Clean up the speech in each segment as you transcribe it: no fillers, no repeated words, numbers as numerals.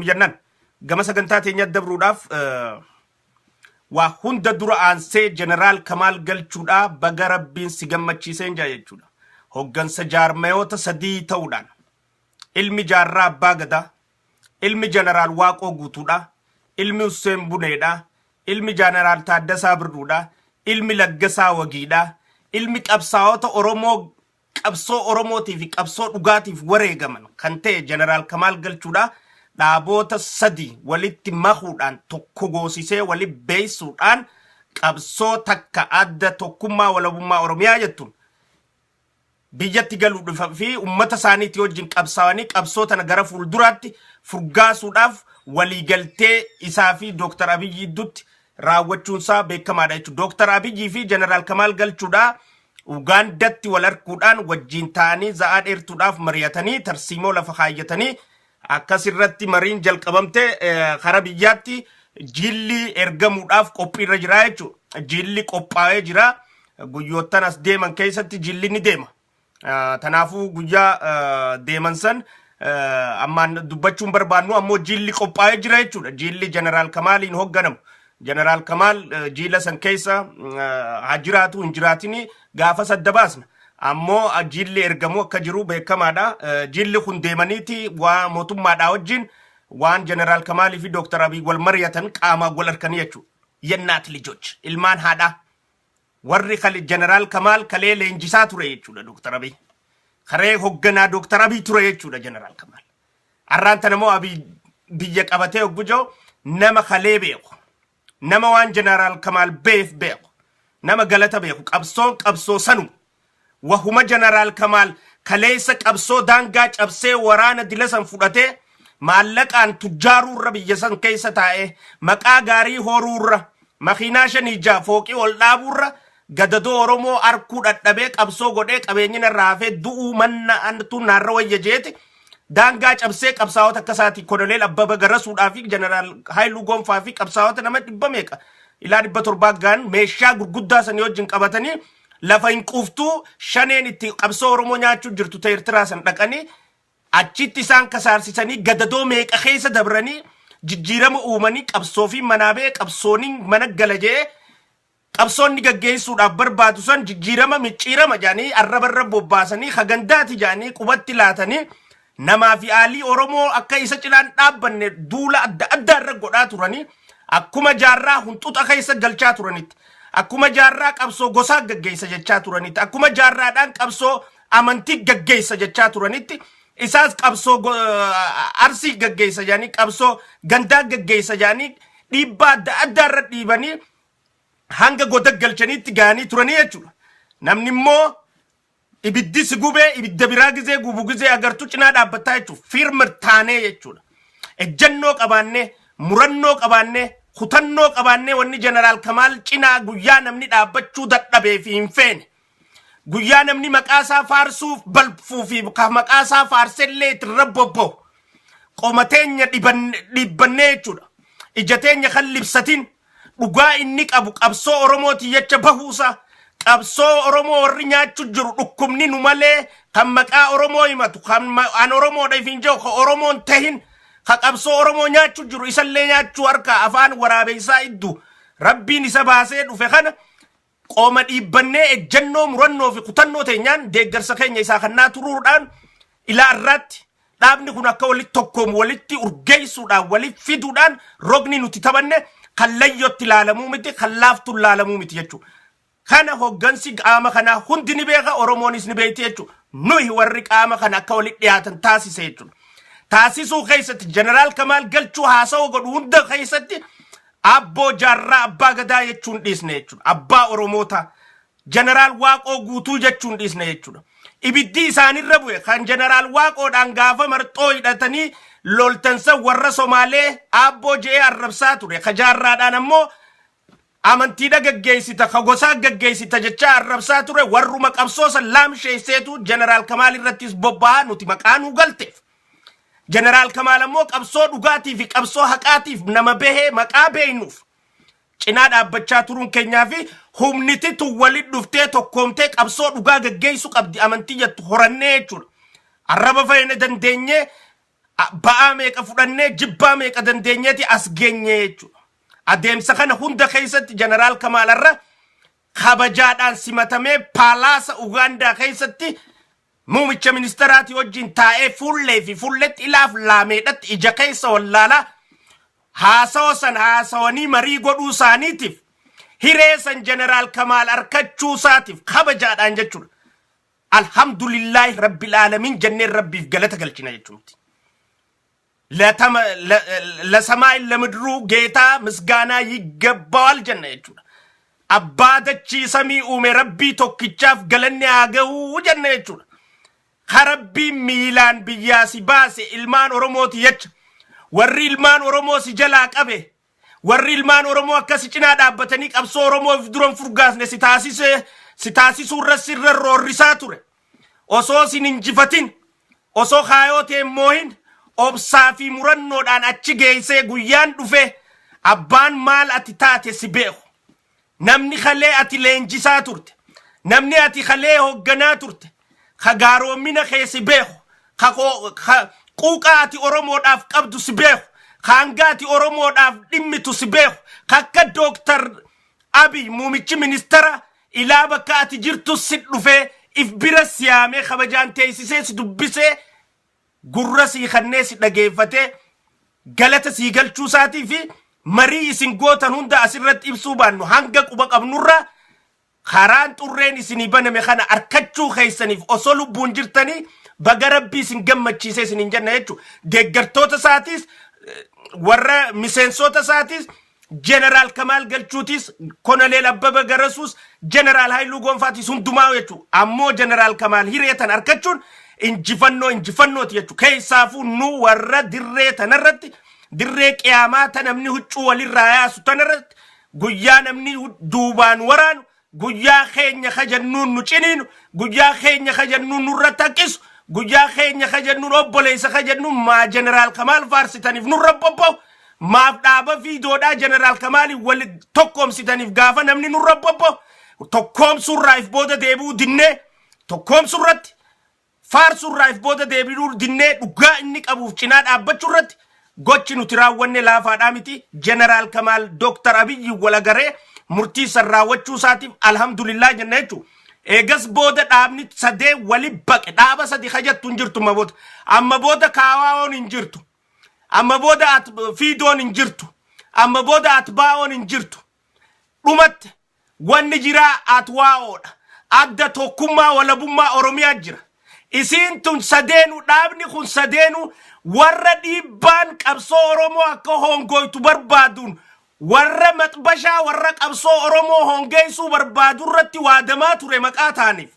Jennaan gama sagantaa teenyaa dabruudhaaf, waa hunda dura aansee Jeneraal Kamaal Galchuudhaa baga Rabbiin si gammachiiseen jaa jechuudha. Hoggansa jaarmayoota sadii ta'uudhaan ilmi Jaarraa Abbaa Gadaa, ilmi Jeneraal Waaqoo Guutuudha, ilmi Husseen Buneedha, ilmi Jeneraal Taaddasaa Birruudha, ilmi Laggasaa Wagiidha, ilmi qabsaa'ota Oromoo qabsoo Oromootii fi qabsoo dhugaatiif wareegaman kan ta'e Jeneraal Kamaal Galchuudha. Dhaaboota sadi walitti makuudhaan, tokko goosisee wali beeysuudhaan, qabsoo takka Adda Tokkummaa Walabummaa Oromiyaa jettuun biyyatti galuu fi ummata isaaniitii wajjin qabsaa'anii qabsoo tana gara fuulduraatti furgaasuudhaaf waliigaltee isaa fi Dooktar Abiyyi gidduutti raawwachuunsaa beekamaadha jechuudha. Dooktar Abiyyii fi Jeneraal Kamaal Galchuudha Ugaandatti wal arguudhaan wajjin ta'anii za'aa dheertuudhaaf mari'atanii, tarsiimoo lafa kaayyatanii, akkasirratti mariin jalqabamte karaa biyyaatti jilli ergamuudhaaf qophiirra jira jechuudha. Jilli qophaa'ee jira. Guyyoottan as deeman keessatti jilli ni deema. Tanaafuu guyyaa deeman san ammaan dubbachuun barbaannu, ammoo jilli qophaa'ee jira jechuudha. Jilli Jeneraal Kamaaliin hoogganamu. Jeneraal Kamaal jiila san keessa haa jiraatu hin jiraatini gaafa sadda baasna. Ammoo jilli ergamuu akka jiru beekamaadha. Jilli kun deemaniiti waa mootummaadhaa wajjin waan Jeneraal Kamaalii fi Dooktar Abiy wal mari'atan qaamaan wal harkanii jechuudha. የእናት ልጆች, ilmaan haadhaa. Warri kale Jeneraal Kamaal kalee leenjisaa ture jechuudha Dooktar Abiy. Karee hoogganaa Dooktar Abiy ture jechuudha Jeneraal Kamaal. Arraan tana immoo Abiy biyya qabatee hoggujoo nama kalee beeku. Nama waan Jeneraal Kamaal beef beeku. Nama galata beeku. Qabsoon qabsoo sanu. Wahuma Jeneraal Kamaal kaleessa qabsoo daangaa cabsee waraana dila san fudhatee maallaqaan tujjaaruurra, biyya san keessa taa'ee maqaa gaarii horuurra, makiinaa shanii ja'a fooqii ol dhaabuurra, gadadoo Oromoo arkuu dhadhabee qabsoo godhee qabeenyina irraa hafee du'uu manna antu naarra wayya jeeti daangaa cabsee qabsaa'ota akka isaati Koloneel Abbaba Garasuudhaa fi Jeneraal Haayiluu Gonfaa fi qabsaa'ota nama dhibba meeqa ilaa 700 gaan meeshaa gurguddaa sanii wajjin qabatanii lafa hin quuftuu shaneen itti qabsoo Oromoo nyaachuu jirtu ta'e Eertiraa san dhaqanii achitti isaan kasaarsisanii, gadadoo meeqa keessa dabranii, jijjiirama uumanii, qabsoo fi manaa ba'ee qabsooniin mana gala jee qabsoonni gaggeessuudhaaf barbaadu san jijjiirama micciirama jedhanii arrabarra bobbaasanii, hagandaati jedhanii qubatti laatanii, namaa fi aalii Oromoo akka isa cinaan dhaabbanne duula adda addaa irra godhaa turanii, akkuma Jaarraa hunxuxa keessa galchaa turanitti, akkuma Jaarraa qabsoo gosaa gaggeessa jechaa turanitti, akkuma Jaarraadhaan qabsoo amantii gaggeessa jechaa turanitti, isaas qabsoo Arsii gaggeessa jedhanii, qabsoo gandaa gaggeessa jedhanii dhiibbaa adda addaa irra dhiibanii hanga goda galchaniitti ga'anii turanii jechuudha. Namni immoo ibiddi si gubee ibidda biraa gizee gubu gizee agartuu cinaa dhaabbataa jechuudha. Firm taanee jechuudha. Ejjennoo qabaannee, murannoo qabaannee, kutannoo qabaannee, wanni Jeneraal Kamaal cinaa guyyaa namni dhaabbachuu dadhabee fi hin feene. Guyyaa namni maqaa isaa faarsuuf balfuu fi maqaa isaa faarsellee itti bobba'u. Qoma teenya dhiibbannee jechuudha. Ija teenya kan libsatin dhugaa inni qabu, qabsoo Oromooti jecha bahuusa, qabsoo Oromoo warri nyaachuu jiru dhukkubni nu malee kan maqaa Oromoo himatu, kan an Oromoodha ifin jiru, kan Oromoon tahin, ka qabsoo Oromoo nyaachuu jiru isallee nyaachuu harka afaan waraabeessaa iddu Rabbiin isa baasee dhufe kana qooma dhiibbannee, ejjennoo, murannoo fi kutannoo teenyaan deeggarsa keenya isaa kannaa turuudhaan ilaa irraatti dhaabni kun akka walitti tokkoomu, walitti urgeessuudhaan, walitti fiduudhaan rogni nuti taphanne kan layyootti ilaalamuu miti, kan laaftuu ilaalamuu miti jechuudha. Kana hoggansi qaama kanaa hundi ni beeka, Oromoonis ni beekti jechuudha. Nuyi warri qaama kana akka walitti dhiyaatan taasise jechuudha. Taasisuu keessatti Jeneraal Kamaal Galchuu haasawaa godhu hunda keessatti Abboo Jaarraa Abbaa Gadaa jechuun dhiisne jechuudha. Abbaa Oromoota Jeneraal Waaqoo Guutuu jechuun dhiisne jechuudha. Ibiddi isaanirra bu'e kan Jeneraal Waaqoodhaan gaafa marxoo hidhatanii loltansa warra Somaalee aabboo je'ee arrabsaa ture. Ka Jaarraadhaan ammoo amantiidha gaggeessita, ka gosaa gaggeessita jechaa arrabsaa ture, warruma qabsoo san laamsheesseetu Jeneraal Kamaal irrattis bobba'aa nuti maqaa nuu galteef. Jeneraal Kamaal ammoo qabsoo dhugaatii fi qabsoo haqaatiif nama bahee maqaa beeynuuf cinaa dhaabbachaa turuun keenyaa fi humnititu walit dhuftee tokkoomtee qabsoo dhugaa gaggeessuu qabdi amantii jettu horannee jechuudha. Arraba fayyina dandeenyee Ba'aa meeqa fudhannee, jibbaa meeqa dandeenyeeti as geenye jechuudha. Adeemsa kana hunda keessatti Jeneraal Kamaalarra kabajaadhaan simatamee paalaasa Ugaandaa keessatti muumicha ministeeraatii wajjin taa'ee fuullee fi fuulletti ilaaf laameedhatti ija keessa wallaalaa haasawa san haasawanii marii godhuu isaaniitiif, hiree san Jeneraal Kamaal arkachuu isaatiif kabajaadhaan jechuudha. Alhamdulillaahi Rabbil Aalamiin jenneen Rabbiif galata galchina jechuudha. ለሰማይ ለምድሩ ጌታ ምስጋና ይገባዋል jenna jechuudha. Abbaa dachii samii uume Rabbii tokkichaaf galanni haa gahuu jenna jechuudha. Ka Rabbiin miilaan biyyaa si baase ilmaan Oromooti jecha. Warri ilmaan Oromoo si jalaa qabe, warri ilmaan Oromoo akka si cinaa dhaabbatanii qabsoo Oromoo if duran furgaasne si taasise, si taasisuu irra sirra roorrisaa ture. Osoo sin injifatin, osoo kaayoo ta'e moohin, obsaa fi murannoodhaan achi geessee guyyaan dhufe abbaan maal ati taate si beeku. Namni kalee ati leenjisaa turte, namni ati kalee hoogganaa turte, ka gaaroommina kee si beeku, ka quuqaa ati Oromoodhaaf qabdu si beeku, ka hanga ati Oromoodhaaf dhimmitu si beeku, ka akka Dooktar Abiy muumichi ministeera ilaa bakka ati jirtu si dhufee if bira siyaamee kabajaan teessisee si dubbisee, gurra sii kannee si dhageeffatee galata sii galchuu isaatii fi marii isin gootan hunda asirratti ibsuu baannu, hanga quba qabnurra karaan xurreen isinii baname kana arkachuu keessaniif osoo lubbuun jirtanii baga Rabbii isin gammachiisee isin hin jenna jechuudha. Deeggartoota isaatiis, warra miseensota isaatiis, Jeneraal Kamaal Galchuutis, Koloneel Abbaba Garasuus, Jeneraal Haayiluu Gonfaatis hundumaa jechuudha. Ammoo Jeneraal Kamaal hiree tan argachuun injifannoo injifannooti jechuudha. Keessaafuu nu warra dirree tanarratti, dirree qiyaamaa ta namni huccuu walirraa yaasu tanarratti, guyyaa namni duubaan waraanu, guyyaa keenya kajannuun nu ciniinu, guyyaa keenya kajannuun nurra taqqisu, guyyaa keenya kajannuun obboleessa kajannuun maa Jeneraal Kamaal faarsitaniif nurra bobba'u, maaf dhaaba fiidoodhaa Jeneraal Kamaaliin wal tokkoomsitaniif gaafa namni nurra bobba'u, tokkoomsuurraa if booda deebi'uu dinnee, tokkoomsuurratti faarsuurraa if booda deebi'uu dinnee, dhugaa inni qabuuf cinaa dhaabbachuu irratti gochi nuti raawwanne laafaadhaa miti. Jeneraal Kamaal Dooktar Abiyyi walagaree murtii san raawwachuu isaatiif alhamdulillah jenna jechuudha. Eegas booda dhaabni sadee wali baqe, dhaaba sadi hajattu hin jirtu amma booda. Amma booda kaawaa'oon hin jirtu. Amma booda fiidoon hin jirtu. Amma booda atbaa'oon hin jirtu. Dhumatti wanni jiraa atwaa'oodha. Adda Tokkummaa Walabummaa Oromiyaa jira. Isiin tun sadeenu, dhaabni kun sadeenu warra dhiibbaan qabsoo Oromoo akka hongoytu barbaaduun, warra maxbashaa warra qabsoo Oromoo hongeessuu barbaadu irratti waadamaa ture maqaa ta'aniif.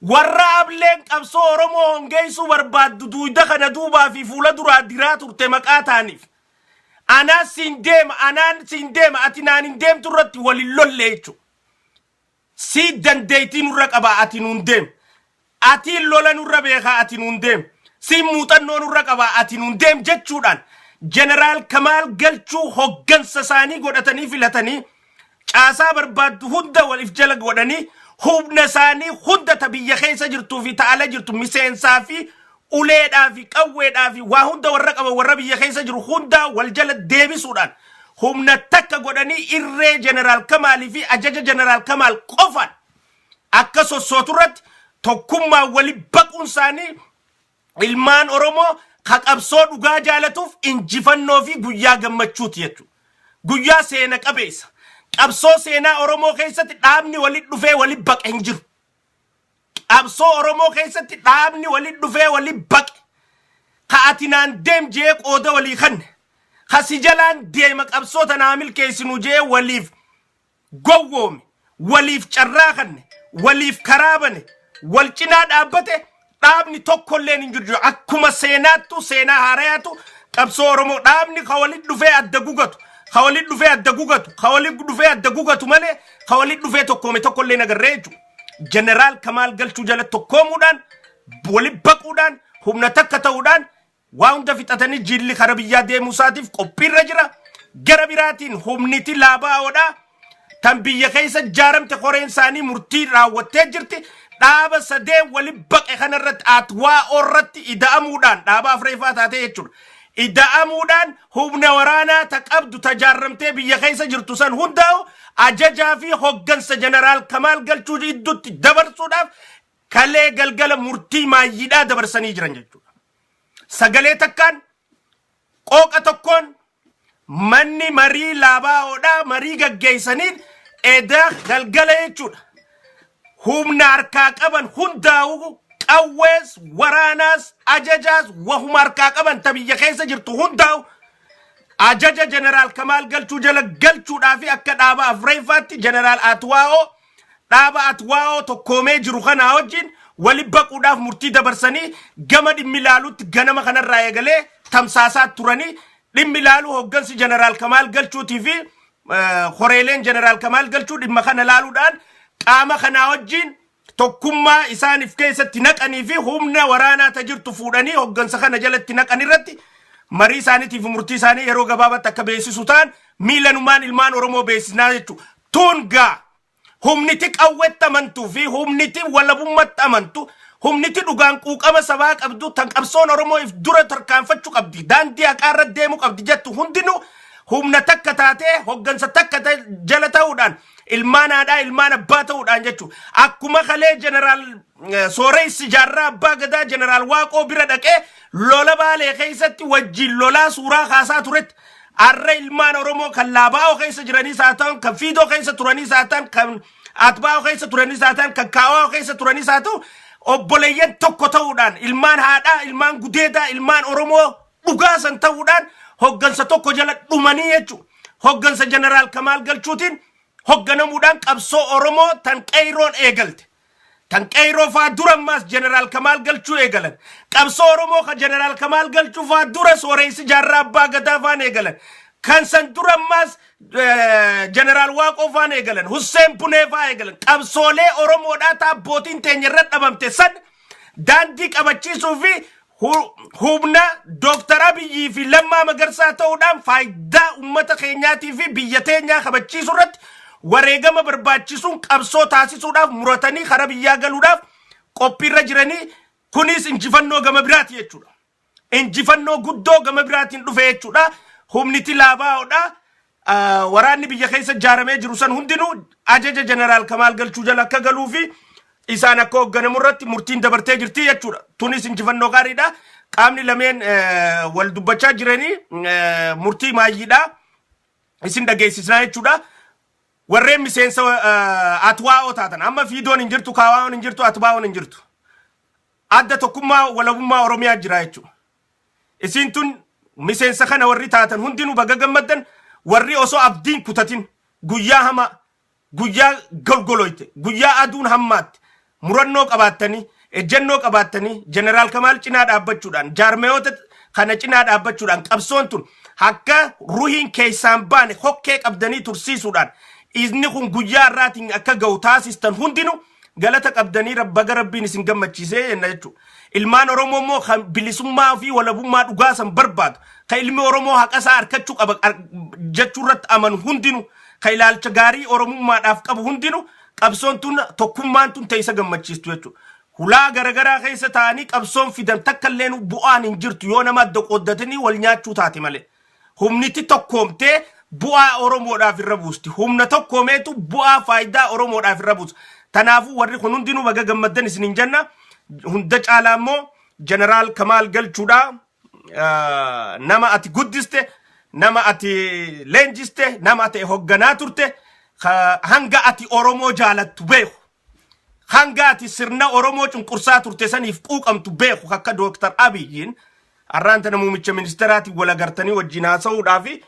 Warra ableen qabsoo Oromoo hongeessuu barbaaddu duuda kana duubaa fi fuula duraa diraa turte maqaa ta'aniif. Anaan siin deema, anaan siin deema, ati naan hin deemtu irratti walin lolle jechuudha. Si dandeettii nurra qaba, ati nuun deem. Ati lola nurra beekaa, ati nuun deem. Si muuxannoo nurra qaba, ati nuun deem jechuudhaan Jeneraal Kamaal Galchuu hoggansa isaanii godhatanii filatanii, caasaa barbaaddu hunda waliif jala godhanii, humna isaanii hunda ta biyya keessa jirtuu fi ta ala jirtu, miseensaa fi uleedhaa fi qawweedhaa fi waa hunda warra qaban, warra biyya keessa jiru hunda wal jala deebisuudhaan humna takka godhanii irree Jeneraal Kamaalii fi ajaja Jeneraal Kamaal qofaan akka sossootu irratti tokkummaa wali baquun isaanii ilmaan Oromoo ka qabsoo dhugaa jaalatuuf injifannoo fi guyyaa gammachuuti jechuudha. Guyyaa seena qabeessa. Qabsoo seenaa Oromoo keessatti dhaabni walitti dhufee wali baqe hin jiru. Qabsoo Oromoo keessatti dhaabni walitti dhufee wali baqe. Ka ati naan deem jee qooda walii kanne. Ka si jalaan deema qabsoo tanaa milkeessinu jee waliif gowwoome, waliif carraa kanne, waliif karaa bane, wal cinaa dhaabbate dhaabni tokkolleen hin jiru. Akkuma seenaattu, seenaa haarayaatu qabsoo Oromoo dhaabni ka walitti dhufee adda gugatu, ka walitti dhufee adda gugatu, ka walitti dhufee adda gugatu malee ka walitti dhufee tokkoome tokkollee nagarree jechuudha. Jeneraal Kamaal Galchuu jala tokkoomuudhaan, walitti baquudhaan, humna takka ta'uudhaan waa hunda fixatanii jilli kara biyyaa deemuu isaatiif qophiirra jira. Gara biraatiin humniti laabaa'oodha. Tan biyya keessa ijaaramte koreen isaanii murtii raawwattee jirti. Dhaaba sadeen wali baqe kanarratti, Atwaa'oo irratti ida'amuudhaan dhaaba afreeffaa taatee jechuudha. Ida'amuudhaan humna waraanaa ta qabdu tajaarramtee biyya keessa jirtu san hundaa'u ajajaa fi hoggansa Jeneraal Kamaal Galchuu iddutti dabarsuudhaaf kalee galgala murtii maayyiidhaa dabarsanii jiran jechuudha. Sagalee takkaan, qooqa tokkoon, manni marii laabaa'oodhaa marii gaggeessaniin eda galgala jechuudha. Humna harkaa qaban hundaa'u, qawwees, waraanaas, ajajaas, wahuma harkaa qaban ta biyya keessa jirtu hundaa'u ajaja Jeneraal Kamaal Galchuu jala galchuudhaa fi akka dhaaba afreeffaatti Jeneraal Atwaa'oo, dhaaba Atwaa'oo tokkoomee jiru kanaa wajjin wali baquudhaaf murtii dabarsanii gama dhimmi ilaalutti ganama kanarraa eegalee tamsaasaa turanii, dhimmi ilaalu hoggansi Jeneraal Kamaal Galchuutii fi horeeleen Jeneraal Kamaal Galchuu dhimma kana ilaaluudhaan qaama kanaa wajjin tokkummaa isaaniif keessatti naqanii fi humna waraanaa ta jirtu fuudhanii hoggansa kana jalatti naqan irratti marii isaaniitiif murtii isaanii yeroo gabaabaatti akka beeksisu ta'an miilanumaan ilmaan Oromoo beeksisnaa jechuudha. Tun gaa humniti qawwetti amantuu fi humniti walabummaatti amantu, humniti dhugaan quuqama sabaa qabdu, tan qabsoon Oromoo if dura tarkaanfachuu qabdi, daandii haqaa irra deemuu qabdi jettu hundinuu humna takka taatee hoggansa takka jala ta'uudhaan, ilmaan haadhaa ilmaan abbaa ta'uudhaan jechuudha. Akkuma kalee Jeneraal Sooressi Jaarraa Abbaa Gadaa Jeneraal Waaqoo bira dhaqee lola Baalee keessatti wajjin lolaa suuraa kaasaa turetti, arra ilmaan Oromoo kan Laabaa'oo keessa jiraniis haa ta'an, kan Fiidoo keessa turaniis haa ta'an, kan Atbaa'oo keessa turaniis haa ta'an, kan Kaawaa keessa turaniis haa ta'u, obboleeyyan tokko ta'uudhaan, ilmaan haadhaa, ilmaan gudeedaa, ilmaan Oromoo dhugaasan ta'uudhaan hoggansa tokko jala dhumanii jechuudha. Hoggansa Jeneraal Kamaal Galchuutiin hogganamuudhaan qabsoo Oromoo tan qeeyroon eegalte. Tan qeeyroo faa dura ammaas Jeneraal Kamaal Galchuu eegalan. Qabsoo Oromoo kan Jeneraal Kamaal Galchuu faa dura Sooreessi Jaarraa Abbaa Gadaa faan eegalan. Kan san dura ammaas Jeneraal Waaqoo faan eegalan. Husseen Bunee faa eegalan. Qabsoolee Oromoodhaa ta abbootiin teenya irra dhabamte san daandii qabachiisuu fi humna Dooktar Abiyyii fi Lammaa Magarsaa ta'uudhaan faayidaa uummata keenyaatii fi biyya teenyaa kabachiisuu irratti wareegama barbaachisuun qabsoo taasisuudhaaf muratanii karaa biyyaa galuudhaaf qophiirra jiranii, kunis injifannoo gama biraati jechuudha. Injifannoo guddoo gama biraatiin dhufe jechuudha. Humniti laabaa'oodha. Waraanni biyya keessa ijaaramee jiru san hundinuu ajaja Jeneraal Kamaal Galchuu jala akka galuu fi isaan akka hoogganamu irratti murtiin dabartee jirti jechuudha. Tunis injifannoo gaariidha. Qaamni lameen wal dubbachaa jiranii murtii maayyiidha. Isin dhageessisnaa jechuudha. Warreen miseensa Atwaa'oo taatan, amma Fiidoon hin jirtu, Kaawaa'oon hin jirtu, Atbaa'oon hin jirtu. Adda Tokkummaa Walabummaa Oromiyaa jira jechuudha. Isiin tun miseensa kana warri taatan hundinuu baga gammaddan. Warri osoo abdiin kutatin guyyaa hamaa, guyyaa golgoloyte, guyyaa aduun hammaatte murannoo qabaattanii, ejjennoo qabaattanii, Jeneraal Kamaal cinaa dhaabbachuudhaan, jaarmayoota kana cinaa dhaabbachuudhaan, qabsoon tun akka ruhiin keessaan baane hokkee qabdanii tursiisuudhaan inni kun guyyaa har'aatiin akka ga'u taasistan hundinuu galata qabdanii, baga rabbiin isin gammachiisee jenna jechuudha. Ilmaan Oromoo immoo kan bilisummaa fi walabummaa dhugaa san barbaadu, kan ilmi Oromoo haqa isaa argachuu qaba jechuu irratti amanu hundinuu, kan ilaalcha gaarii Oromummaadhaaf qabu hundinuu qabsoon tun, tokkummaan tun ta'isa gammachiistu jechuudha. Hulaa garagaraa keessa taa'anii qabsoon fidan takka illee bu'aan hin jirtu yoo nama adda qooddatanii wal nyaachuu taate malee. Humniti tokkoomtee bu'aa Oromoodhaaf irra buusti. Humna tokkoomeetu bu'aa faayidaa Oromoodhaaf irra buusa. Kanaafuu warri kun hundinuu baga gammaddan isin hin jenna. Hunda caalaa immoo Jeneraal Kamaal Galchuudha. Nama ati guddiste, nama ati leenjiste, nama ati hogganaa turte, hanga ati Oromoo jaalattu beeku. Hanga ati sirna Oromoo cunqursaa turte saniif quuqamtu beeku, akka Dooktar Abiyyiin har'aan tana muummicha ministeeraatiin wal agartanii wajjin haasa'uudhaa fi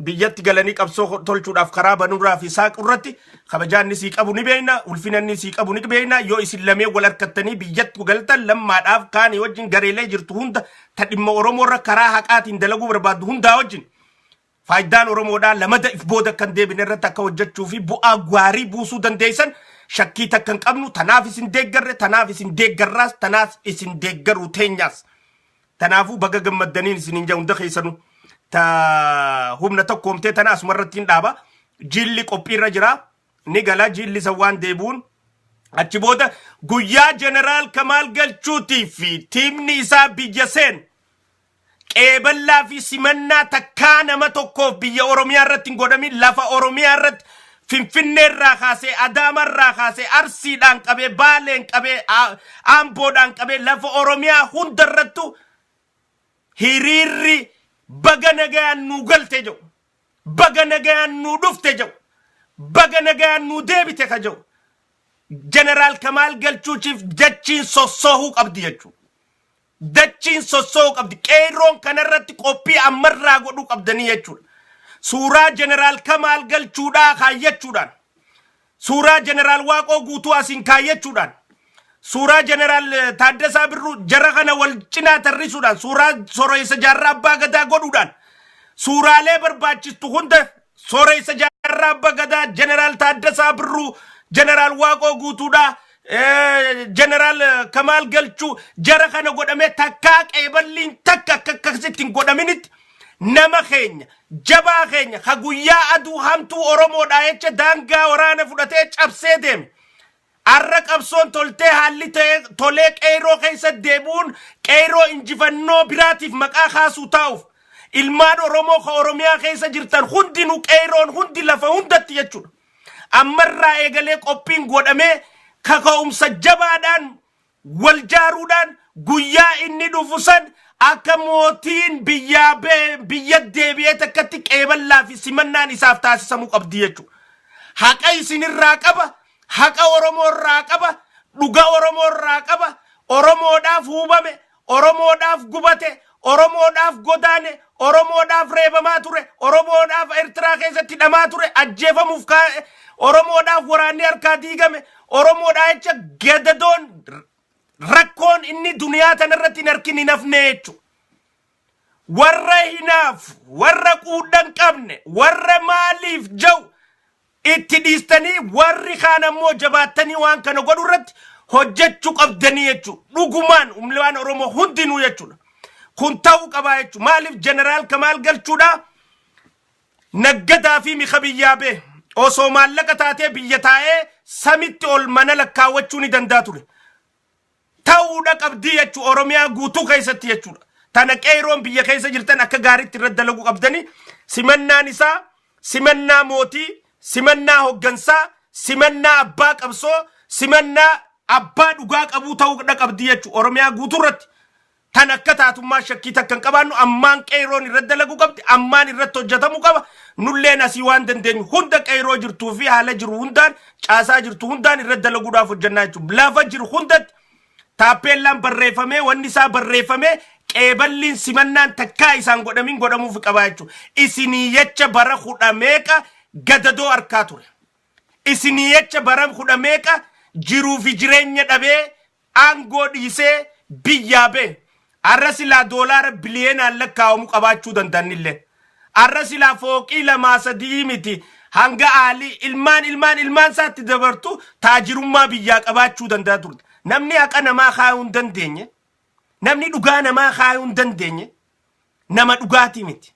biyyatti galanii qabsoo tolchuudhaaf karaa banuudhaa fi saaqu irratti kabajaa inni sii qabu ni beekna, ulfina inni sii qabu ni beekna. Yoo isin lameen wal harkattanii biyyatti galtan, Lammaadhaaf kaanii wajjin, gareelee jirtu hunda ta dhimma Oromoo irra karaa haqaatiin dalaguu barbaaddu hundaa wajjin faayidaan Oromoodhaa lamada if booda kan deebine irratti akka hojjechuu fi bu'aa gaarii buusuu dandeessan shakkii takka hin qabnu. Tanaaf isin deeggarre, tanaaf isin deeggarraas, tanaaf isin deeggaruu teenyaas. Tanaafuu baga gammaddaniin isin hin hunda keessanuu. Ta humna tokkoomtee tana asuma irratti hin dhaaba. Jilli qophiirra jira. Ni gala jilli san waan deebi'uun Achi booda guyyaa Jeneraal Kamaal Galchuutii fi tiimni isaa biyya seen qeeballaa fi simannaa takkaa nama tokkoof biyya Oromiyaa irratti hin godhamin, lafa Oromiyaa irratti, Finfinnee irraa kaasee, Adaama irraa kaasee, Arsiidhaan qabee, Baaleen qabee, Amboodhaan qabee, lafa Oromiyaa hunda irrattu hiriirri "Baga nagayaan nuu galte" jedhu, "Baga nagayaan nuu dhufte" jedhu, "Baga nagayaan nuu deebite" ka jedhu Jeneraal Kamaal Galchuutiif dachiin sossoohuu qabdi jechuudha. Dachiin sossoohuu qabdi. Qeerroon kanarratti qophii ammarraa godhuu qabdanii jechuudha. Suuraa Jeneraal Kamaal Galchuudhaa kaayyachuudhaan, suuraa Jeneraal Waaqoo Guutuu asiin kaayyachuudhaan, suuraa Jeneraal Taaddasaa Birruu jara kana wal cinaa tarrisuudhaan, suuraa Soreessa Jaarraa Abbaa Gadaa godhuudhaan, suuraalee barbaachistu hunda, Soreessa Jaarraa Abbaa Gadaa, Jeneraal Taaddasaa Birruu, Jeneraal Waaqoo Guutuudhaa, Jeneraal Kamaal Galchuu, jara kana godhamee takkaa qeeballiin takka akka akkasitti hin godhaminitti nama keenya, jabaa keenya, ka guyyaa aduu hamtuu Oromoodhaa jecha daangaa waraana fudhatee cabsee deeme. Arra qabsoon toltee, haalli ta'e tolee, qeeroo keessa deebi'uun qeeroo injifannoo biraatiif maqaa kaasuu taa'uuf, ilmaan Oromoo ka Oromiyaa keessa jirtan hundinuu, qeeroon hundi lafa hundatti jechuudha. Ammarraa eegalee qophiin godhamee, kaka'umsa jabaadhaan wal jaaruudhaan, guyyaa inni dhufu san akka mootiin biyyaa biyya deebi'ee takkatti qeeballaa fi simannaan isaaf taasisamuu qabdi jechuudha. Haqa isinirraa qaba, haqa Oromoo irraa qaba, dhuga Oromoo irraa qaba, Oromoodhaaf hubame, Oromoodhaaf gubate, Oromoodhaaf godaane, Oromoodhaaf reebamaa ture, Oromoodhaaf Eertiraa keessatti hidhamaa ture, ajjeefamuuf kaa'e, Oromoodhaaf waraanni harkaa diigame, Oromoodhaa jecha gadadoon rakkoon inni duniyaa tanarratti hin arkin hin hafne jechuudha. Warra hinaaf, warra quudhan qabne, warra maaliif jau itti dhiistanii, warri kaan ammoo jabaattanii waan kana godhu irratti hojjechuu qabdanii jechuudha. Dhugumaan ummaan Oromoo hundinuu jechuudha. Kun ta'uu qabaa jechuudha. Maaliif Jeneraal Kamaal Galchuudha? Naggadaa fi mika biyyaa bee osoo maallaqa taatee biyya taa'ee samitti ol mana lakkaawwachuu ni danda'a ture. Ta'uudha qabdii jechuudha, Oromiyaa guutuu keessatti jechuudha. Tana qeeroon biyya keessa jirtan akka gaariitti irratti dalaguu qabdanii, simannaan isaa simannaa mootii, simannaa hoggansaa, simannaa abbaa qabsoo, simannaa abbaa dhugaa qabuu ta'uudha qabdii jechuudha Oromiyaa guutuu irratti. Tan akka taatummaa shakkii takka hin qabaannu. Ammaan qeeroon irratti dalaguu qabdi, ammaan irratti hojjetamuu qaba. Nulleen asii waan dandeenyu hunda, qeeroo jirtuu fi haala jiru hundaan, caasaa jirtu hundaan irratti dalaguudhaaf hojjannaa jechuudha. Lafa jiru hundatti taappeellaan barreeffamee, wanni isaa barreeffamee, qeeballiin simannaan takkaa isaan godhamin godhamuuf qabaa jechuudha. Isinii jecha bara kudha meeqa gadadoo harkaa ture. Isinii jecha bara kudha meeqa jiruu fi jireenya dhabee aangoo dhiisee biyyaa bee. Arra silaa doolaara biliyeenaan lakkaa'amu qabaachuu danda'anillee. Arra silaa fooqii lamaa sadii miti, hanga aalii ilmaan ilmaan ilmaan isaatti dabartu taajirummaa biyyaa qabaachuu danda'a turte. Namni haqa namaa kaayuu hin dandeenye, namni dhugaa namaa kaayuu hin dandeenye nama dhugaatii miti.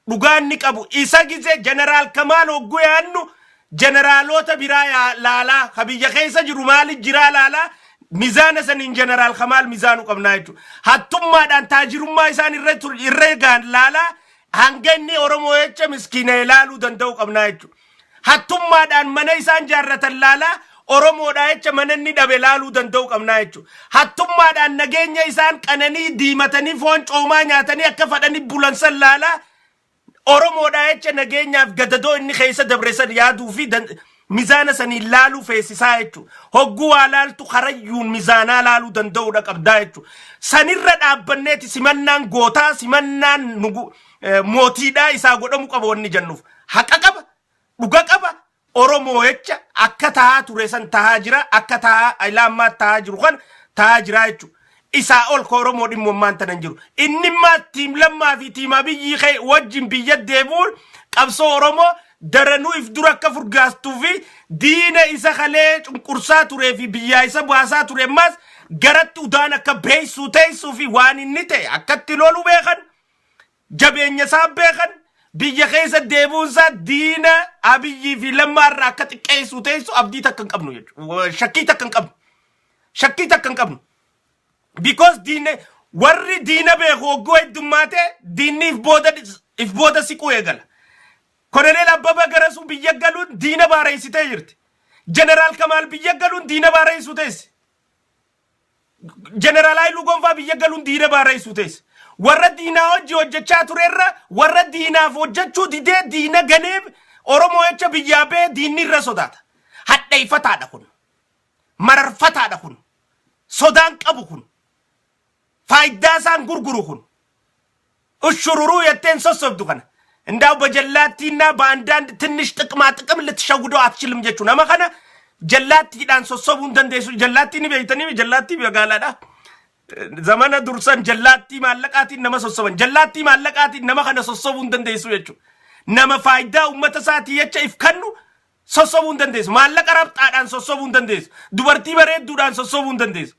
Dhugaa inni qabu isa gise Jeneraal Kamaal hogguu yaannu, jeneraalota biraa laalaa, ka biyya keessa jiru maali jiraa laalaa, mizaana saniin Jeneraal Kamaal mizaanu qabnaa jechuudha. Hattummaadhaan taajirummaa isaan irra gaan laalaa, hanga inni Oromoo jecha miskiina ilaaluu danda'u qabnaa jechuudha. Hattummaadhaan mana isaan jaarratan laalaa, Oromoodhaa jecha mana inni dhabe laaluu danda'u qabnaa jechuudha. Hattummaadhaan nageenya isaan qananii diimatanii, foon coomaa nyaatanii, akka fadhanii bulan san laalaa, Oromoodhaa jecha nageenyaaf gadadoo inni keessa dabre san yaaduu fi mizaana saniin laaluu feesisaa jechuudha. Hogguu waa laaltu karayyuun mizaanaa laaluu danda'uudha qabdaa jechuudha. Sanirra dhaabbanneeti simannaan gootaa, simannaan mootiidhaa isaa godhamu qaba wanni jennuuf. Haqa qaba, dhuga qaba, Oromoo jecha akka tahaa ture san tahaa jira, akka tahaa ilaa ammaa tahaa jiru kan tahaa jira jechuudha. Isaa ol ka Oromoo dhimmummaan tanan jiru. Inni immaa team Lammaa fi team Abiyyii kee wajjin biyya deebi'uun qabsoo Oromoo daranuu if dura akka furgaastuu fi diina isa kalee cunqursaa turee fi biyyaa isa baasaa ture ammaas garatti udaan akka beeksuu teessuu fi waan inni ta'e akkatti lolu beekan, jabeenya isaa beekan, Biyya keessa deebi'uunsaa diina Abiyyii fi Lammaa irraa akka xiqqeessuu teessu abdii takka hin qabnu jechuudha. Shakkii takka hin qabnu. Shakkii takka hin qabnu. Because diina warri diina beeku hogguu heddummaate diinni if booda siquu eegala. Koloneel Abbabaa Garasuu biyya galuun diina baareessitee jirti. Jeneraal Kamaal biyya galuun diina baareessuu teessi. Jeneraal Haayiluu Gonfaa biyya galuun diina baareessuu teessi. Warra diinaa hojii hojjechaa turerra warra diinaaf hojjechuu didee diina ganee Oromoo jecha biyyaa ba'ee diinni irra sodaata. Hadheeffataadha kun. Mararfataadha kun. Sodaan qabu kun. Faayidaa isaan gurguru kun. እሹሩሩ jetteen sossobdu kana. እንዳው በጀላቲና በአንዳንድ ትንሽ ጥቅማ ጥቅም ልትሸውደው አትችልም jechuu nama kana jallaattiidhaan sossobuu hin dandeessu. Jallaattii ni beektanii, jallaattii magaalaadha. Zamana dursan jallaattii maallaqaatiin nama sossoban. Jallaattii maallaqaatiin nama kana sossobuu hin dandeessu jechuudha. Nama faayidaa uummata isaatii jecha if kannu sossobuu hin dandeessu. Maallaqa rabxaadhaan sossobuu hin dandeessu. Dubartii bareedduudhaan sossobuu hin dandeessu.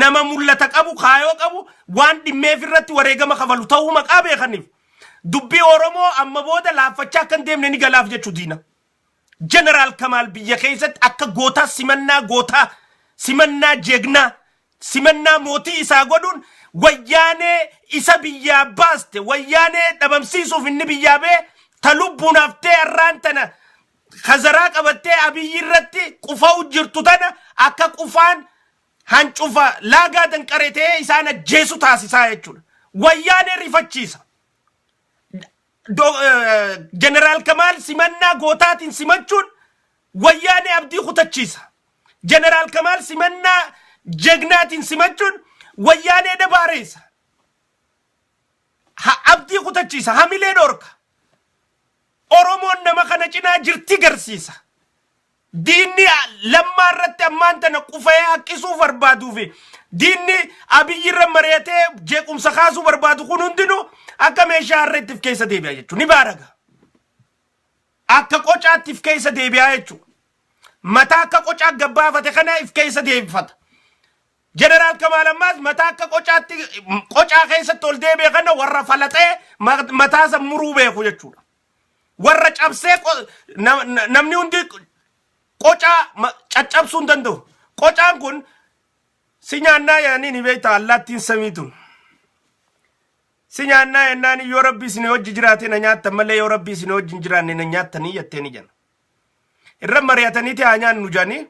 Nama mul'ata qabu, kaayoo qabu, waan dhimmeef irratti wareegama kafalu ta'uu maqaa beekaniif. Dubbii Oromoo amma booda laaffachaa akka hin deemne ni galaaf jechuu diina. Jeneraal Kamaal biyya keessatti akka gootaa simannaa, gootaa simannaa, jeegnaa simannaa mootii isaa godhuun Wayyaanee isa biyyaa baaste, Wayyaanee dhabamsiisuuf inni biyyaa bee ta lubbuun haftee har'aan tana kazaraa qabattee Abiyyi irratti qufa'u jirtu tana akka qufaan hancufa laagaa danqare ta'ee isaan ajjeesu taasisaa jechuudha. Wayyaanee rifachiisa. Jeneraal Kamaal simannaa gootaatiin simachuun Wayyaanee abdii kutachiisa. Jeneraal Kamaal simannaa jegnaatiin simachuun Wayyaanee dabaareessa. Ha abdii kutachiisa, hamilee dhorka. Oromoon nama kana cinaa jirti garsiisa. Diinni Lammaa irratti ammaan tana qufee haqqisuu barbaaduu fi diinni Abiyyi irra mari'atee jeequmsa kaasuu barbaadu kun hundinuu akka meeshaa harreetti of keessa deebi'a jechuudha. Ni baaraga. Akka qocaatti of keessa deebi'a jechuudha. Mataa akka qocaa gabbaafate kana of keessa deebifata. Jeneraal Kamaal ammaas mataa akka qocaatti qocaa keessatti ol deebi'e kana warra falaxee mataa san muruu beeku jechuudha. Warra cabsee namni hundi qocaa caccabsuu hin danda'u. Qocaan kun si nyaannaa yaanii ni beekta, allaattiin samii tun. Si nyaannaa jennaan, yoo Rabbi isin hojii jiraate na nyaattan malee yoo Rabbi isin hojii hin jiraanne na nyaattanii jettee ni jenna. Irra mari'ataniiti haa nyaannu jedhanii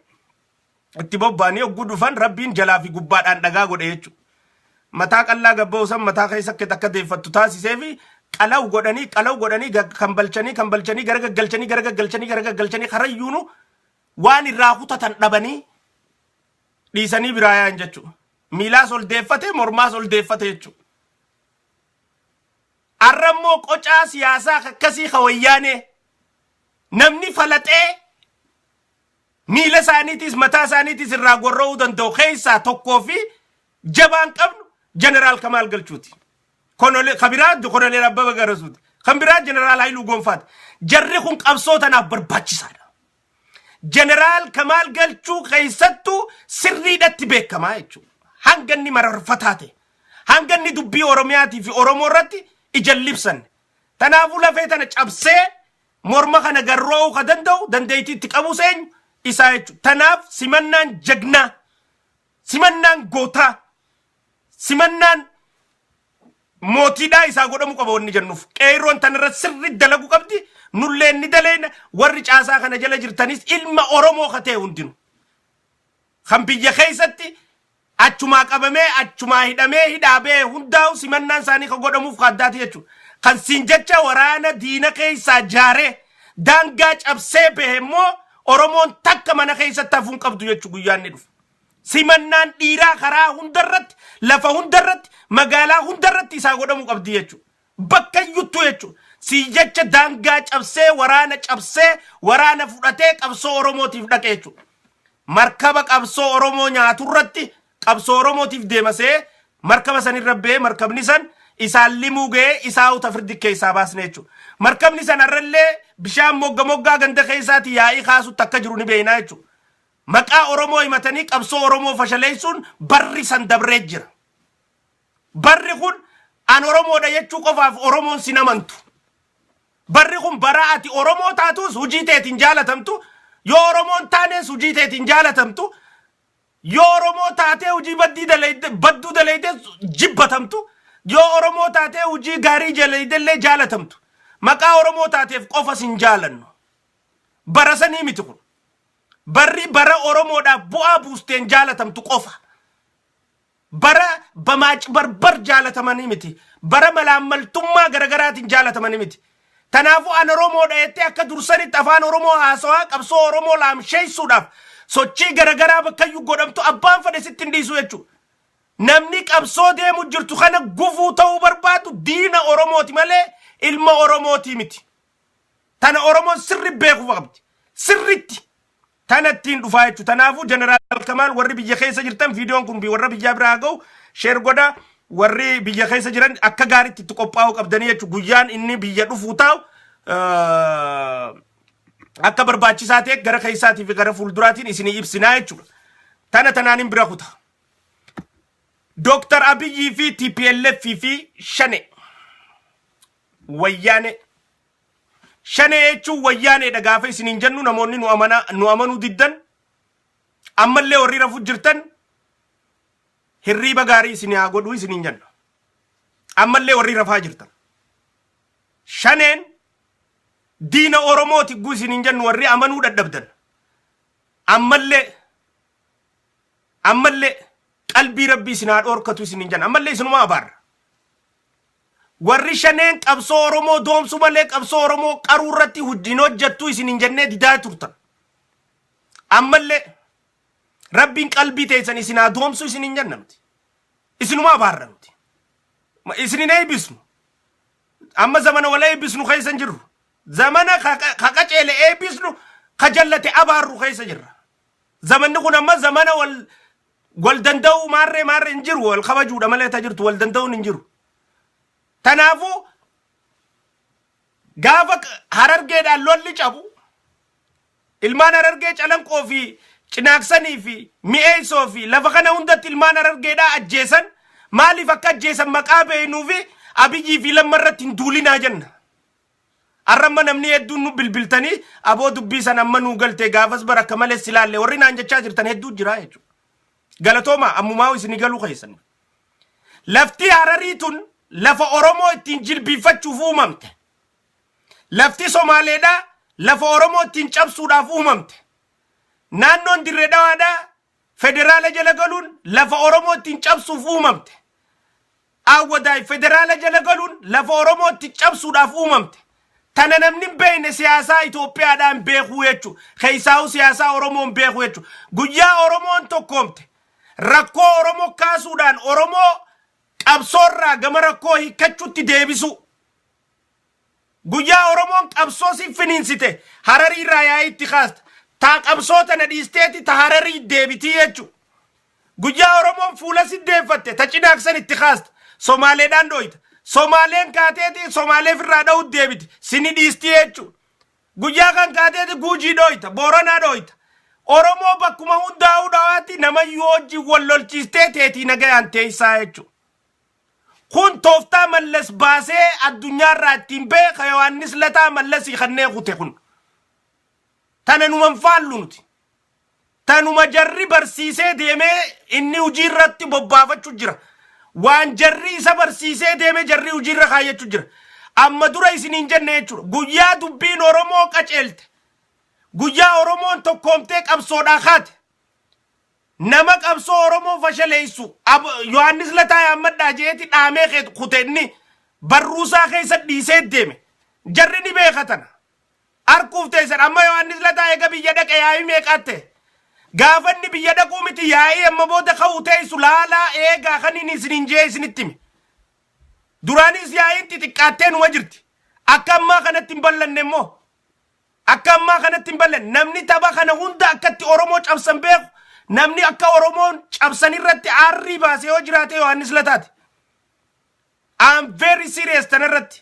itti bobba'anii hogguu dhufan Rabbiin jalaa fi gubbaadhaan dhagaa godhe jechuudha. Mataa qallaa gabba'u san mataa keessa akka akka deeffattu taasisee fi qalaw godhanii, qalaw godhanii, kan balchanii, kan balchanii, gara gaggalchanii, gara gaggalchanii, gara gaggalchanii, karayyuunu waan irraa kutatan dhabanii dhiisanii biraa yaa'an jechuudha. Miilaas ol deeffate, mormaas ol deeffate jechuudha. Arra immoo qocaa siyaasaa akkasii ka Wayyaanee namni falaxee miila isaaniitis mataa isaaniitis irraa gorra'uu danda'u keessaa tokkoo fi jabaan qabnu Jeneraal Kamaal Galchuuti. Kan biraa Koloneel Abbaba Garasuuti. Kan biraa Jeneraal Haayiluu Gonfaati. Jarri kun qabsoo tanaaf barbaachisaadha. Jeneraal Kamaal Galchuu keessattuu sirriidhatti beekamaa jechuudha. Hanga inni mararfataa ta'e. Hanga inni dubbii Oromiyaatii fi Oromoo irratti ija libsanne. Kanaafuu lafee tana cabsee morma kana garro'uu ka danda'u, dandeettii itti qabu eenyu? Isaa jechuudha. Tanaaf simannaan jagnaa, simannaan gootaa, simannaan mootiidhaa isaa godhamuu qaba wanni jennuuf. Qeerroon tanarra sirri dalagu qabdi. Nullee ni daleena. Warri caasaa kana jala jirtanis ilma Oromoo ka ta'e hundinuu. Kan biyya keessatti achumaa qabamee, achumaa hidhamee, hidhaa ba'ee hundaa'u simannaan isaanii kan godhamuuf ka addaati jechuudha. Kan siin jecha waraana diina keessaa jaaree daangaa cabsee bahe immoo Oromoon takka mana keessatti hafuu hin qabdu jechuudha guyyaan ni dhufa. Simannaan dhiiraa karaa hundarratti, lafa hundarratti, magaalaa hundarratti isaa godhamuu qabdi jechuudha. Bakka iyyuttuu jechuudha. Si jecha daangaa cabsee, waraana cabsee, waraana fudhatee qabsoo Oromootiif dhaqe jechuudha. Markaba qabsoo Oromoo nyaaturratti qabsoo Oromootiif deemasee markaba sanirra ba'ee markabni san isaan limuu ga'ee isaa uta firdi keessaa baasne jechuudha. Markabni san har'allee bishaan mogga moggaa ganda keessaati yaa'ii kaasutti akka jiru ni beeknaa jechuudha. Maqaa Oromoo himatanii qabsoo Oromoo fashaleessuun barri san dabree jira. Barri kun an Oromoodha jechuu qofaaf Oromoon sin amantu. Barri kun bara ati Oromoo taatus hojii teetiin jaalatamtu, yoo Oromoon taanes hojii teetiin jaalatamtu, yoo Oromoo taatee hojii baddii dalayde, badduu dalayde jibbatamtu, yoo Oromoo taatee hojii gaarii dalaydellee jaalatamtu. Maqaa Oromoo taateef qofa sin jaalannu. Bara sanii miti kun. Barri bara Oromoodhaaf bu'aa buusteen jaalatamtu qofa. Bara bamaaci barbar jaalatamanii miti. Bara malaammaltummaa garagaraatiin jaalatamanii miti. Tanaafuu an Oromoodha jettee akka dursanitti afaan Oromoo haasawaa qabsoo Oromoo laamsheessuudhaaf sochii garagaraa bakkayyuu godhamtu abbaan fedhe sitti hin dhiisu jechuudha. Namni qabsoo deemu jirtu kana gufuu ta'uu barbaadu diina Oromooti malee ilma Oromooti miti. Tana Oromoon sirri beekuu qabdi. Sirritti. Tana ittiin dhufaa jechuudha. Tanaafuu Jeneraal Kamaal, warri biyya keessa jirtan, viidiyoon kun warra biyyaa biraa ga'u share godha. Warri biyya keessa jiran akka gaariitti itti qophaa'uu qabdanii jechuudha. Guyyaan inni biyya dhufuu taa'u akka barbaachisaa ta'e gara keessaatii fi gara fuulduraatiin isinii ibsinaa jechuudha. Tana tanaan hin bira kuta. Dooktar Abiyyii fi TPLF fi Shane Wayyaane. Shane jechuun Wayyaaneedha gaafa isiniin jennu, namoonni nu amana nu amanuu diddan, ammallee warri rafu jirtan, hirriiba gaarii isin haa godhu isiniin jenna. Ammallee warri rafaa jirtan. Shaneen diina Oromooti gu isiniin jennu, warri amanuu dadhabdan. Ammallee qalbii Rabbii isin haa dhoorkatu isiniin jenna. Ammallee isinuma abaarra. Warri Shaneen qabsoo Oromoo doomsuu malee qabsoo Oromoo qaruu irratti hojii hojjettu isiniin jennee didaa turtan. Ammallee Rabbiin qalbii teessan isin haa doomsu isiniin jenna nuti. Isinuma abaarra nuti. Isinin eebbisnu. Amma zamana wal eebbisnu keessa hin jirru. Zamana ka qaceele eebbisnu, ka jallate abaarru keessa jirra. Zamanni kun amma zamana wal danda'uu maarree maarree hin jiru, wal kabajuudha malee ta jirtu wal danda'uun hin jiru. Tanaafuu gaafa Harargeedhaan lolli cabu, ilmaan Harargee Calanqoo fi Cinaaksanii fi Mi'eessoo fi lafa kana hundatti ilmaan Harargeedhaa ajjeesan, maaliif akka ajjeesan maqaa beeknuu fi Abiyyii fi Lamma irratti hin duulinaa jenna. Arramma namni hedduun nu bilbiltanii, "Aboo, dubbii san amma nuu galte, gaafas bara akka malee silaalle," warri naan jechaa jirtan hedduu jira jechuudha. Galatooma ammumaa isinii galuu keessan. Lafti Hararii tun lafa Oromoo ittiin jilbiiffachuuf uumamte. Lafti Somaaleedhaa lafa Oromoo ittiin cabsuudhaaf uumamte. Naannoon Dirree Dhawaadhaa federaala jala galuun lafa Oromoo ittiin cabsuuf uumamte. Awwadaay federaala jala galuun lafa Oromoo ittiin cabsuudhaaf uumamte. Tana namni hin beekne siyaasaa Itoophiyaadhaan beekuu jechuudha. Keessaa'u siyaasaa Oromoon beekuu jechuudha. Guyyaa Oromoon tokkoomte rakkoo Oromoo kaasuudhaan Oromoo qabsoorraa gama rakkoo hiikkachuutti deebisu. Guyyaa Oromoon qabsoo si finiinsite Hararii irraa yaa'ii itti kaasta. Taa qabsoo tana dhiisteeti ta Hararii deebitii jechuudha. Guyyaa Oromoon fuula si deeffatte ta Cinaaksan itti kaasta. Somaaleedhaan dhooyta. Somaaleen kaateeti Somaaleef irraa dha'uut deebiti. Sini dhiistii jechuudha. Guyyaa kan kaateeti Guujii dhooyta. Booranaa dhooyta. Oromoo bakkuma hundaa'uu dhawaatti namayyuu wajjin wal lolchiistee teetii nagayaan teessaa jechuudha. Kun tooftaa Mallas baasee addunyaarraa ittiin beeka. Yohaannis Lataa Mallasii kanneen kute kun. Tana numan faallu nuti. Tanuma jarri barsiisee deemee inni hojii irratti bobbaafachuu jira. Waan jarri isa barsiisee deemee jarri hojii irra kaayyachuu jira. Amma dura isiniin jenne jechuudha. Guyyaa dubbiin Oromoo qaceelte. Guyyaa Oromoon tokkoomtee qabsoodhaa kaate. Nama qabsoo Oromoo fashaleessu Yohaannis Lataa yaammadhaa jeeti dhaamee kute, inni barruusaa keessa dhiisee deeme. Jarri ni beekatan. Arkuuf teessan amma Yohaannis Lataa eega biyya dhaqe yaa'ii meeqaatte? Gaafa inni biyya dhaquu miti, yaa'ii amma booda ka'uu teessu laalaa eegaa kan inni isiniin jee isinitti hime. Duraanis yaa'iin xixiqqaattee numa jirti. Akka ammaa kanatti hin bal'anne immoo. Akka ammaa kanatti hin bal'anne. Namni tapha kana hunda akkatti Oromoo cabsan beeku. Namni akka Oromoon cabsan irratti aarrii baasee yoo jiraate Yohaannis Lataati. I'm very serious tanarratti.